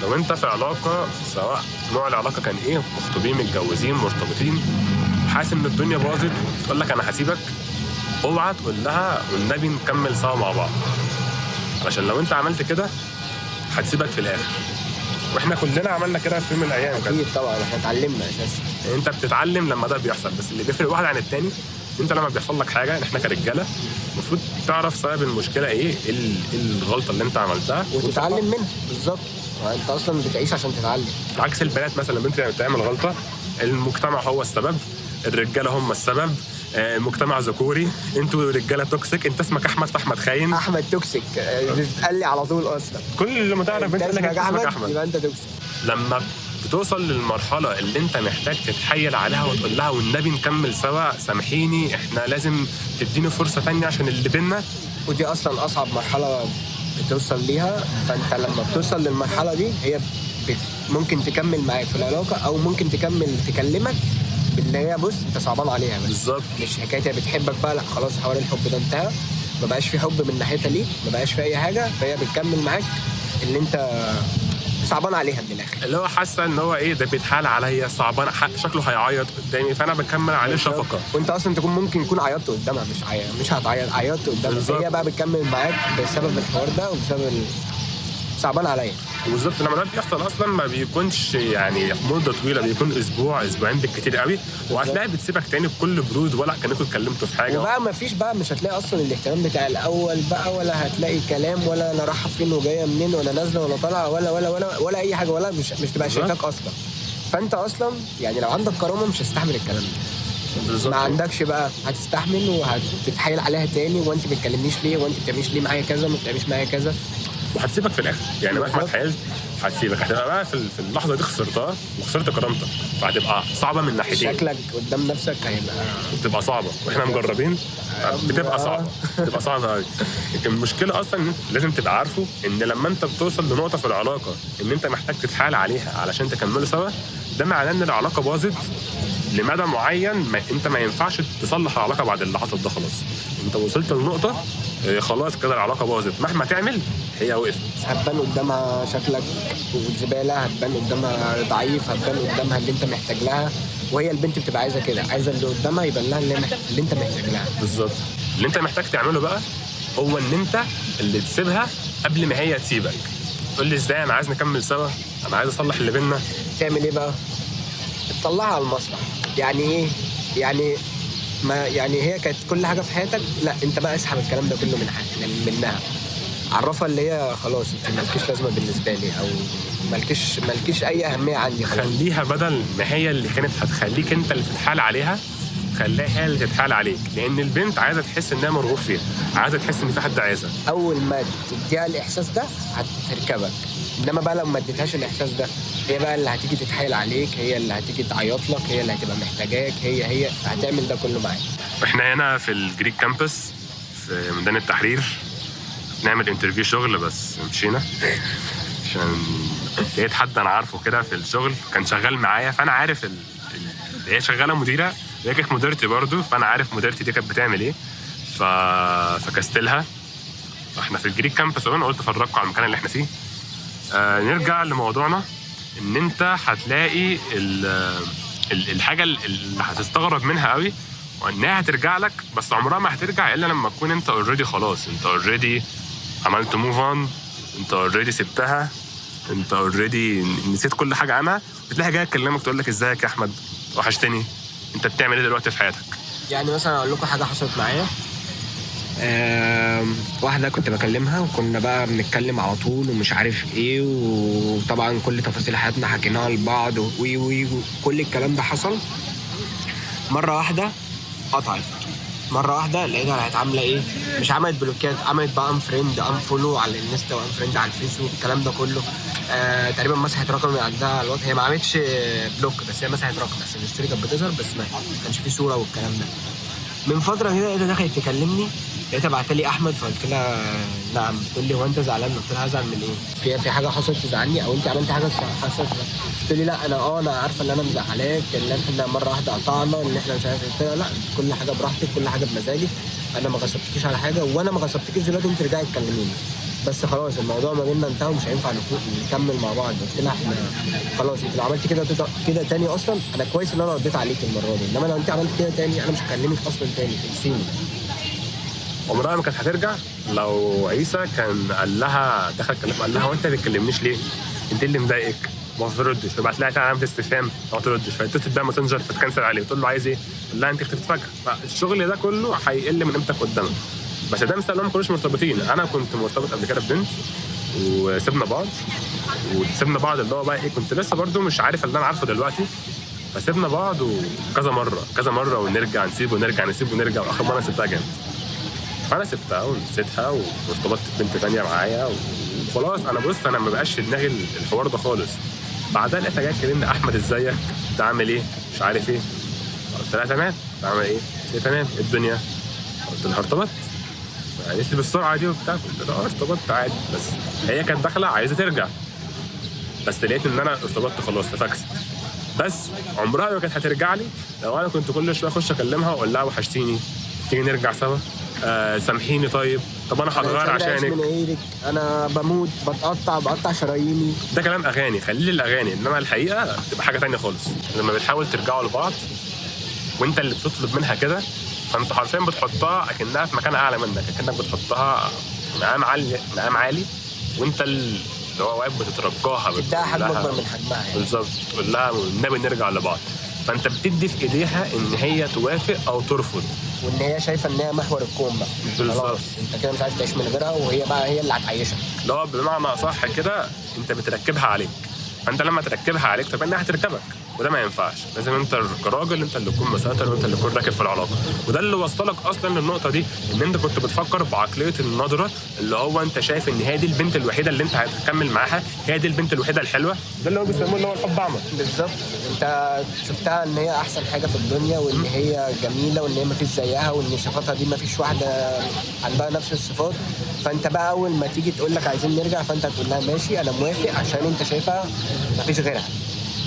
لو انت في علاقة، سواء نوع العلاقة كان ايه، مخطوبين، متجوزين، مرتبطين، حاسس ان الدنيا باظت وتقول لك انا هسيبك، اوعى تقول لها والنبي نكمل سوا مع بعض، عشان لو انت عملت كده هتسيبك في الاخر. واحنا كلنا عملنا كده في يوم من الايام. اكيد طبعا، احنا اتعلمنا اساسا. انت بتتعلم لما ده بيحصل، بس اللي بيفرق واحد عن التاني انت لما بيحصل لك حاجة، احنا كرجاله المفروض تعرف سبب المشكلة ايه، ايه الغلطة اللي انت عملتها وتتعلم منها. بالظبط، انت اصلا بتعيش عشان تتعلم. عكس البنات مثلا، لما انت بتعمل غلطه المجتمع هو السبب، الرجالة هم السبب، مجتمع ذكوري، انتوا رجاله toxic، انت اسمك احمد فاحمد خاين، احمد toxic بتتقال لي على طول اصلا. كل ما تعرف انت اسمك احمد يبقى انت toxic. لما بتوصل للمرحلة اللي انت محتاج تتحايل عليها وتقول لها والنبي نكمل سوا، سامحيني، احنا لازم تديني فرصة تانية عشان اللي بينا، ودي اصلا اصعب مرحلة بتوصل ليها. فانت لما بتوصل للمرحلة دي هي ممكن تكمل معاك في العلاقة، او ممكن تكمل تكلمك باللي هي بص انت صعبان عليها بس. بالظبط، مش حكاية هي بتحبك بقى، لا خلاص حوار الحب ده انتهى، ما بقاش في حب من ناحيتها ليك، ما بقاش في اي حاجة، فهي بتكمل معاك اللي انت صعبان عليها من الاخر، اللي هو حاسه ان هو ايه ده بيتحال عليا، صعبان، شكله هيعيط قدامي، فانا بكمل عليه شفقة. وانت اصلا تكون ممكن يكون عيطت قدامها، مش هتعيط، عيطت قدامها، هي بقى بتكمل معاك بسبب الحوار ده وبسبب صعبان عليا. بالظبط، لما ده بيحصل اصلا ما بيكونش يعني في مده طويلة، بيكون اسبوع اسبوعين بالكتير قوي، وهتلاقي بتسيبك تاني بكل برود ولا كانكم اتكلمتوا في حاجة. وبقى ما فيش بقى، مش هتلاقي اصلا الاهتمام بتاع الاول بقى، ولا هتلاقي كلام، ولا انا رايحة فين وجاية منين، ولا نازله ولا طالعه، ولا ولا ولا ولا اي حاجة، ولا مش تبقى شايفاك اصلا. فانت اصلا يعني لو عندك كرامة مش هتستحمل الكلام ده. بالظبط، ما عندكش بقى هتستحمل وهتتحايل عليها تاني، وانت ما بتكلمنيش ليه، وانت بتعمليش ليه معايا كذا، وما بتعمليش معايا كذا، وهتسيبك في الاخر. يعني مهما اتحايلت هتسيبك، هتبقى بقى في اللحظة دي خسرتها وخسرت كرامتك، فهتبقى صعبة من ناحيتين. شكلك قدام نفسك هيبقى بتبقى صعبة، واحنا مجربين بتبقى صعبة، بتبقى صعبة قوي. المشكلة اصلا ان لازم تبقى عارفه ان لما انت بتوصل لنقطة في العلاقة ان انت محتاج تتحايل عليها علشان تكملوا سوا، ده معناه ان العلاقة باظت لمدى معين، ما انت ما ينفعش تصلح العلاقة بعد اللي حصل ده. خلاص انت وصلت لنقطة خلاص كده العلاقة باظت، مهما تعمل هي وقفت. هتبان قدامها شكلك وزباله، هتبان قدامها ضعيف، هتبان قدامها اللي انت محتاج لها، وهي البنت بتبقى عايزه كده، عايزه اللي قدامها يبان لها اللي انت محتاج لها. بالظبط، اللي انت محتاج تعمله بقى هو ان انت اللي تسيبها قبل ما هي تسيبك. تقول لي ازاي انا عايز نكمل سوا، انا عايز اصلح اللي بينا. تعمل ايه بقى؟ تطلعها على المسرح. يعني ايه؟ يعني ما يعني هي كانت كل حاجة في حياتك، لا انت بقى اسحب الكلام ده كله منها، عرفها اللي هي خلاص انت مالكيش لازمه بالنسبة لي، او مالكيش اي اهمية عندي. خليها بدل ما هي اللي كانت هتخليك انت اللي تتحال عليها، خليها هي اللي تتحال عليك، لان البنت عايزه تحس انها مرغوب فيها، عايزه تحس ان في حد عايزها. اول ما تديها الاحساس ده هتركبك، انما بقى لو ما اديتهاش الاحساس ده، هي بقى اللي هتيجي تتحايل عليك، هي اللي هتيجي تعيط لك، هي اللي هتبقى محتاجاك، هي هتعمل ده كله معاك. احنا هنا في ال Greek Campus في ميدان التحرير نعمل interview شغل، بس مشينا عشان لقيت حد انا عارفه كده في الشغل كان شغال معايا، فانا عارف هي شغالة مديره، هي كانت مديرتي برضو، فانا عارف مديرتي دي كانت بتعمل ايه، فكستلها. احنا في ال Greek Campus، انا قلت افرجكم على المكان اللي احنا فيه. نرجع لموضوعنا، ان انت هتلاقي الحاجة اللي هتستغرب منها قوي وانها هترجع لك، بس عمرها ما هترجع الا لما تكون انت already خلاص، انت already عملت move on، انت already سبتها، انت already نسيت كل حاجة عنها. بتلاقيها جاية تكلمك تقول لك ازيك يا احمد، وحشتني، انت بتعمل ايه دلوقتي في حياتك؟ يعني مثلا اقول لكم حاجة حصلت معايا. واحدة كنت بكلمها وكنا بقى بنتكلم على طول ومش عارف ايه، وطبعا كل تفاصيل حياتنا حكيناها لبعض وي وي كل الكلام ده حصل. مرة واحدة قطعت، مرة واحدة لقيتها راحت عاملة ايه، مش عملت بلوكات، عملت بقى unfriend unfollow على الانستا و unfriend على الفيس والكلام ده كله. تقريبا مسحت رقمي عندها على الواتس، هي ما عملتش block بس هي مسحت رقمي عشان ال story كانت بتظهر بس ما كانش فيه صورة والكلام ده. من فترة كده لقيتها دخلت تكلمني، لقيتها بعت لي احمد، فقلت لها نعم، بتقول لي هو انت زعلان؟ قلت لها هزعل من ايه؟ في حاجة حصلت تزعلني او انت عملت حاجة حصلت؟ قلت لي لا انا انا عارفه ان انا مزعلاك، ان احنا مرة واحدة قطعنا، ان احنا مش عارف. قلت لها لا، كل حاجة براحتك، كل حاجة بمزاجك، انا ما غصبتكيش على حاجة، وانا ما غصبتكيش دلوقتي انت ترجعي تكلميني. بس خلاص الموضوع ما بيننا انتهى ومش هينفع نكمل مع بعض. قلت لها احنا خلاص، انت لو عملت كده كده تاني اصلا انا كويس ان انا رديت عليك المرة دي، انما لو انت عملت كده تاني انا مش هكلمك اصلا تاني، انسيني. عمرها ما كانت هترجع لو عيسى كان قال لها، دخل كلام قال لها هو انت ما بتكلمنيش ليه؟ انت اللي مضايقك؟ ما تردش. فبعت لها علامة استفهام ما تردش، فاتصل بقى ماسنجر فتكنسل عليه وتقول له عايز ايه؟ قال لها انت اختفيت فجاة. فالشغل ده كله هيقل من قيمتك قدامك. بس ده مثال ما كناش مرتبطين. انا كنت مرتبط قبل كده ببنت وسيبنا بعض، وسيبنا بعض اللي هو بقى ايه، كنت لسه برده مش عارف اللي انا عارفه دلوقتي. فسيبنا بعض وكذا مرة كذا مرة، ونرجع نسيب ونرجع نسيب ونرجع، واخر مرة سبتها جامد. فانا سبتها ونسيتها وارتبطت ببنت ثانية معايا وخلاص. انا بص انا ما بقاش في دماغي الحوار ده خالص. بعدها لقيتها جاية تكلمني، احمد ازيك؟ انت عامل ايه؟ مش عارف ايه. قلت لها تمام. انت عامل ايه؟ قلت لها تمام. ايه الدنيا؟ قلت لها ارتبطت. قالت لي بالسرعة دي وبتاع. قلت لها ارتبطت عادي، بس هي كانت داخله عايزه ترجع، بس لقيت ان انا ارتبطت خلاص فكست. بس عمرها ما كانت هترجع لي لو انا كنت كل شوية اخش اكلمها واقول لها وحشتيني، تيجي نرجع سوا، سامحيني، طيب، طب انا هتغير عشانك، من غيرك انا بموت، بقطع شراييني. ده كلام اغاني، خليه الاغاني، انما الحقيقة تبقى حاجة ثانية خالص. لما بتحاول ترجعوا لبعض وانت اللي بتطلب منها كده، فانت حرفيا بتحطها اكنها في مكان اعلى منك، اكنك بتحطها في مقام عالي، مقام عالي، وانت اللي هو واقف بتترجاها، بتديها حجم اكبر من حجمها يعني. بالظبط، تقول لها والنبي نرجع لبعض. فانت بتدي في ايديها ان هي توافق او ترفض، وان هي شايفه ان هي محور الكون بقى. بالظبط، انت كده مش عايز تعيش من غيرها، وهي بقى هي اللي هتعيشك. لا بمعنى صح كده انت بتركبها عليك. فانت لما تركبها عليك طب انها هتركبك، وده ما ينفعش. لازم انت كراجل انت اللي تكون مسيطر وانت اللي تكون راكب في العلاقة. وده اللي وصلك اصلا للنقطة دي، ان انت كنت بتفكر بعقلية النظرة، اللي هو انت شايف ان هي دي البنت الوحيدة اللي انت هتكمل معاها، هي دي البنت الوحيدة الحلوة. ده اللي هو بيسموه اللي هو الحب اعمى. بالظبط، انت شفتها ان هي احسن حاجة في الدنيا، وان هي جميلة، وان هي ما فيش زيها، وان صفاتها دي ما فيش واحدة عندها نفس الصفات. فانت بقى اول ما تيجي تقول لك عايزين نرجع، فانت هتقول لها ماشي انا موافق، عشان انت شايفها ما فيش غيرها،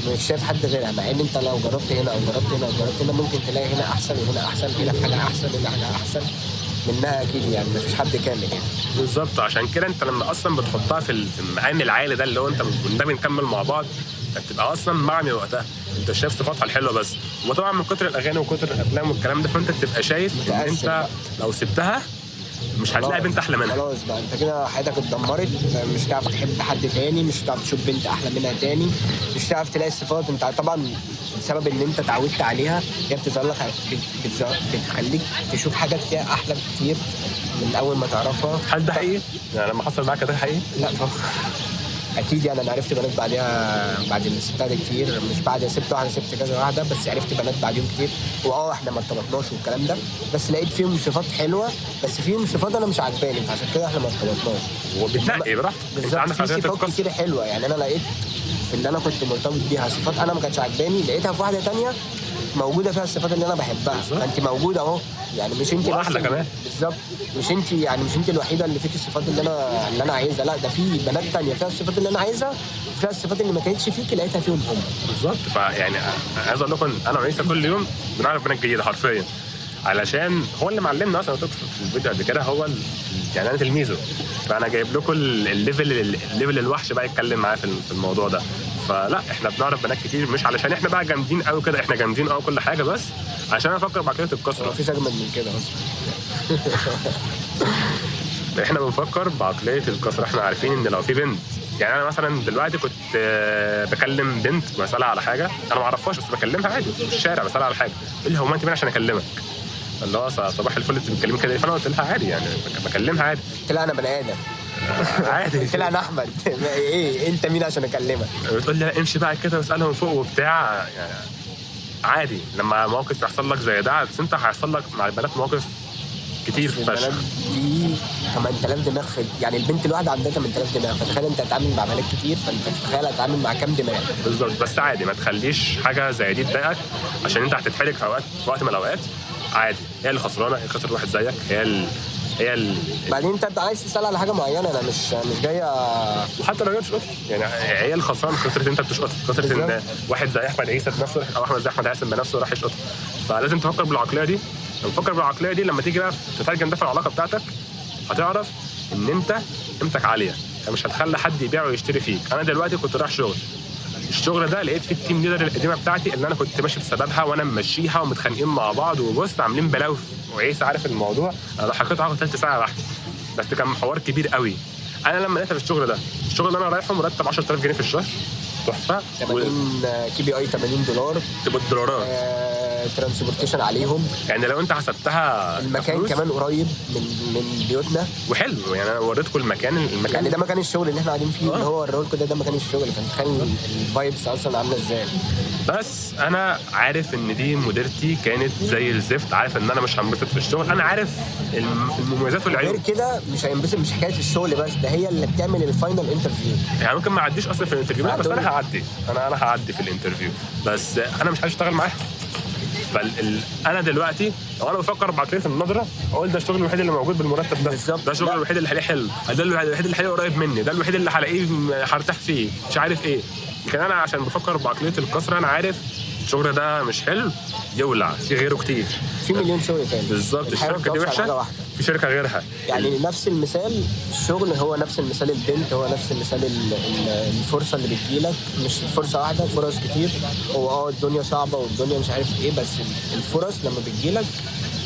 مش شايف حد غيرها. مع ان انت لو جربت هنا او جربت هنا او جربت هنا ممكن تلاقي هنا احسن وهنا احسن، هنا حاجة احسن وهنا حاجة احسن منها اكيد يعني، مفيش حد كامل يعني. بالظبط، عشان كده انت لما اصلا بتحطها في المقام العالي ده اللي هو انت ده بنكمل مع بعض، انت بتبقى اصلا معمي وقتها، انت شايف صفاتها الحلوة بس. وطبعا من كتر الاغاني وكتر الافلام والكلام ده، فانت بتبقى شايف ان انت لو سبتها مش هتلاقي بنت احلى منها. خلاص بقى انت كده حياتك اتدمرت، مش هتعرف تحب حد تاني، مش هتعرف تشوف بنت احلى منها تاني، مش هتعرف تلاقي الصفات. انت طبعا بسبب ان انت اتعودت عليها هي بتظهر لك، بتخليك تشوف حاجات فيها احلى بكتير من اول ما تعرفها. هل ده حقيقي؟ يعني لما حصل معاك ده حقيقي؟ لا طبعا اكيد يعني. انا عرفت بنات بعديها، بعد اللي سبتها دي كتير، مش بعد سبت واحدة سبت كذا واحدة، بس عرفت بنات بعديهم كتير، واه احنا ما ارتبطناش والكلام ده، بس لقيت فيهم صفات حلوة، بس فيهم صفات انا مش عجباني، فعشان كده احنا ما ارتبطناش. وبتنقي براحتك، بالظبط. في صفات كتير حلوة يعني، انا لقيت في اللي انا كنت مرتبط بيها صفات انا ما كانتش عجباني، لقيتها في واحدة ثانية موجودة فيها الصفات اللي انا بحبها. فانت موجودة اهو يعني، مش انت واحلى كمان. بالظبط، مش انت يعني، مش انت الوحيدة اللي فيك الصفات اللي انا عايزها، لا ده في بنات تانية فيها الصفات اللي انا عايزها، فيها الصفات اللي ما كانتش فيك لقيتها فيهم هم. بالظبط. فيعني عايز اقول لكم انا وعيسى كل يوم بنعرف بنات جديدة حرفيا، علشان هو اللي معلمنا اصلا. قلت في الفيديو قبل كده هو يعني انا تلميذه، فانا جايب لكم ال level الوحش بقى يتكلم معاه في الموضوع ده. فلا احنا بنعرف بنات كتير، مش علشان احنا بقى جامدين قوي كده، احنا جامدين قوي كل حاجة، بس عشان افكر بعقلية الكسرة. مفيش اجمد من كده اصلا. احنا بنفكر بعقلية الكسرة، احنا عارفين ان لو في بنت، يعني انا مثلا دلوقتي كنت بكلم بنت بسالها على حاجة انا ما اعرفهاش، بس بكلمها عادي في الشارع، بسالها على حاجة، تقول لي هو انت مين عشان اكلمك؟ اللي هو صباح الفل انت بتكلمي كده؟ فانا قلت لها عادي يعني، بكلمها عادي. قلت لها انا بني ادم عادي. قلت لها انا احمد، ايه انت مين عشان اكلمك؟ بتقول لي لا امشي بقى كده واسالها من فوق وبتاع، يعني عادي. لما موقف يحصل لك زي ده، بس انت هيحصل لك مع البنات مواقف كتير فشخ. دي 8000 دماغ في، يعني البنت الواحدة عندها 8000 دماغ، فتخيل انت هتتعامل مع بنات كتير، فانت تخيل هتتعامل مع كام دماغ. بالظبط. بس عادي، ما تخليش حاجة زي دي تضايقك، عشان انت هتتحرج في اوقات، في وقت من الاوقات. عادي، هي اللي خسرانة، هي خسرت واحد زيك، هي ال بعدين انت عايز تسال على حاجة معينة، انا مش جاية. وحتى لو جاية تشقط يعني، هي اللي خسرانة، خسرت انت بتشقط، خسرت ان واحد زي احمد عيسى بنفسه او احمد زي احمد عيسى بنفسه راح يشقط. فلازم تفكر بالعقليه دي. لما تفكر بالعقليه دي، لما تيجي بقى تترجم ده في العلاقة بتاعتك، هتعرف ان انت قيمتك عالية، فمش هتخلي حد يبيع ويشتري فيك. انا دلوقتي كنت رايح شغل، الشغل ده لقيت فيه ال team leader القديمة بتاعتي اللي انا كنت ماشي بسببها وانا ممشيها ومتخانقين مع بعض، وبص عاملين بلاوي وعيسى عارف الموضوع. انا لو حكيته هاخد ثلث ساعة بحكي، بس كان حوار كبير قوي. انا لما لقيتها في الشغل ده، الشغل اللي انا رايحة مرتب 10000 جنيه في الشهر، تحفة، 80 KPI $80، تبقى الدولارات، transportation عليهم. يعني لو انت حسبتها المكان كمان قريب من بيوتنا وحلو. يعني انا وريتكم المكان يعني ده مكان الشغل اللي احنا قاعدين فيه، اللي هو وريهولكم ده مكان الشغل، فتخيل ال vibes اصلا عامله ازاي. بس انا عارف ان دي مديرتي كانت زي الزفت، عارف ان انا مش هنبسط في الشغل، انا عارف المميزات والعيوب. غير كده مش هينبسط، مش حكاية الشغل بس، ده هي اللي بتعمل ال final interview. يعني ممكن ما اعديش اصلا في ال interview، بس انا هعدي، انا هعدي في ال interview، بس انا مش هشتغل معاها. انا دلوقتي لو انا بفكر بعقلية النظرة اقول ده الشغل الوحيد اللي موجود بالمرتب ده، بالظبط، ده الشغل الوحيد اللي هلاقيه حلو، ده الوحيد اللي هلاقيه قريب مني، ده الوحيد اللي هلاقيه هرتاح فيه، مش عارف ايه. لكن انا عشان بفكر بعقلية الكسرة انا عارف الشغل ده مش حلو، يولع في غيره كتير، في مليون شغل تاني. بالظبط، الشركة دي وحشة، في شركة غيرها. يعني نفس المثال الشغل هو نفس المثال البنت، هو نفس المثال الفرصة اللي بتجيلك، مش فرصة واحدة، فرص كتير. هو الدنيا صعبة والدنيا مش عارف ايه، بس الفرص لما بتجيلك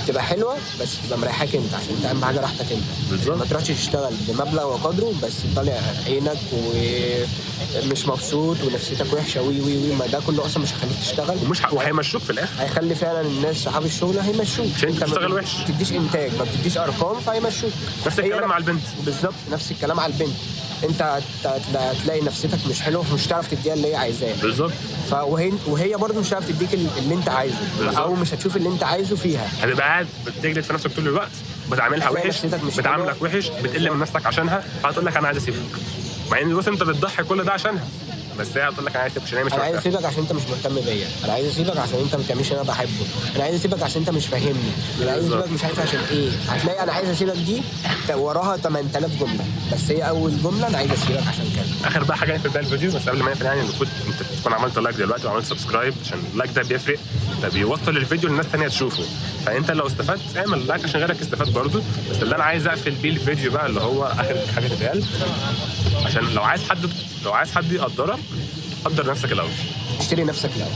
تبقى حلوة، بس تبقى مريحاك انت، عشان انت اهم حاجة راحتك انت. بالظبط، ما تروحش تشتغل بمبلغ وقدره بس طالع عينك ومش مبسوط ونفسيتك وحشة وي وي وي، ما ده كله اصلا مش هيخليك تشتغل، ومش وهيمشوك في الاخر. هيخلي فعلا الناس صحاب الشغل هيمشوك عشان انت بتشتغل وحش، ما بتديش انتاج، ما بتديش ارقام، فهيمشوك. نفس الكلام مع البنت. بالظبط، نفس الكلام على البنت. انت هتلاقي نفسيتك مش حلوة، فمش هتعرف تديها اللي هي عايزاه. بالظبط. وهي برضه مش هتعرف تديك اللي انت عايزه. بالظبط. او مش هتشوف اللي انت عايزه فيها. هتبقى قاعد بتجلد في نفسك طول الوقت، بتعاملها وحش، بتعاملك وحش، بتقل من نفسك عشانها، فهتقول لك انا عايز اسيبك. مع ان بص انت بتضحي كل ده عشانها، بس هي هتقول لك انا عايز اسيبك عشان هي مش انا عايز اسيبك عشان انت مش مهتم بيا، انا عايز اسيبك عشان انت ما بتعملش اللي انا بحبه، انا عايز اسيبك عشان انت مش فاهمني، انا عايز اسيبك مش عارف عشان ايه. هتلاقي انا عايز اسيبك دي وراها 8000 جملة، بس هي اول جملة انا عايز اسيبك عشان كده. اخر بقى حاجة نقفل بيها الفيديو، بس قبل ما نقفل يعني المفروض انت تكون عملت like دلوقتي وعملت subscribe، عشان ال like ده بيفرق، ده بيوصل الفيديو للناس ثانية تشوفه. فانت لو استفدت اعمل like عشان غيرك يستفاد برضه. بس اللي انا عايز اقفل بيه الفيديو بقى اللي هو اخر حاجة تتقال، عشان لو عايز حد يقدرك، قدر نفسك الاول، اشتري نفسك الاول.